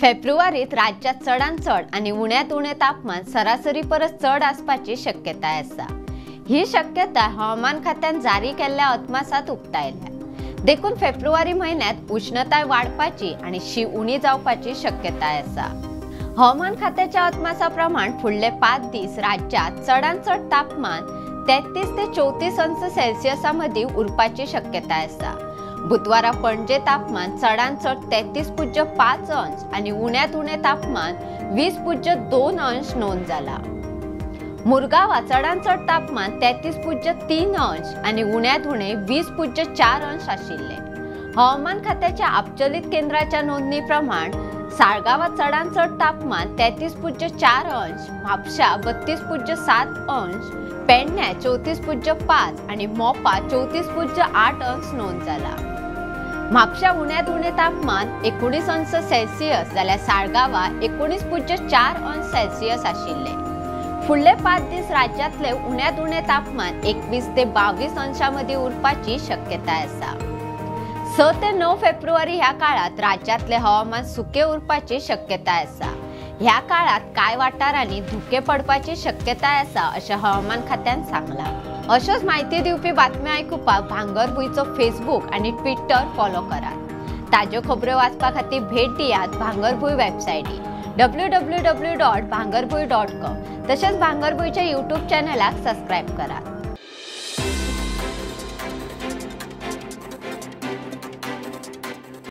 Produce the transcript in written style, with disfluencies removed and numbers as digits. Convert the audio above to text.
फेब्रुवारीत राज्यात चडांत चड आनी उण्यांत उणें तापमान सरासरी परस चड आसपाची शक्यताय आसा। ही शक्यता हवामान खात्यान जारी केल्ल्या अदमासात उक्तायल्या। देखून फेब्रुवारी म्हयन्यात उष्णताय वाडपाची आनी शी उणी जावपाची शक्यताय आसा। हवामान खात्याच्या अदमासा प्रमाण फुडले 5 दीस राज्यात चडांत चड तापमान 33 ते 34 अंश सेल्सियसा मदीं उरपाची शक्यताय आसा। बुधवारा पणजे तापमान चडांत चड 33.5 अंश आनी उण्यांत उणें तापमान 20.2 अंश नोंद जाला। मुरगांवां चडांत चड तापमान 33.3 अंश आनी उण्यांत उणें 20.4 अंश आशिल्लें। हवामान खात्याच्या आपचलित केंद्राच्या नोंदणी प्रमाण साळगांवां चडांत चड तापमान 33.4 अंश, म्हापशा 32.7 अंश, पेडण्या 34.5 आनी मोपा 34.8 अंश नोंद जाला। म्हापशा उण्यांत उणें तापमान 19 अंश सेल्सियस जाल्यार साळगांवां 19.4 अंश सेल्सियस आशिल्लें। फुडले 5 दीस राज्यांतले उण्यांत उणें तापमान 21 ते 22 अंशां मदीं उरपाची शक्यताय आसा। 6 ते 9 फेब्रुवारी ह्या काळात राज्यांतले हवामान सुके उरपाची शक्यताय आसा। ह्या काळात कांय वाठारांनी धुके पडपाची शक्यताय आसा अशें हवामान खात्यान सांगलां। अश्योच म्हायती दिवपी बातम्यो आयकुपाक भांगरभूंयचो फेसबूक आनी ट्विटर फॉलो करात। ताज्यो खबऱ्यो वाचपा खातीर भेट दियात भांगरभूंय वेबसायटी www.bhangarbhuy.com तशेंच भांगरभूंयच्या यूट्यूब चॅनलाक सबस्क्रायब करात।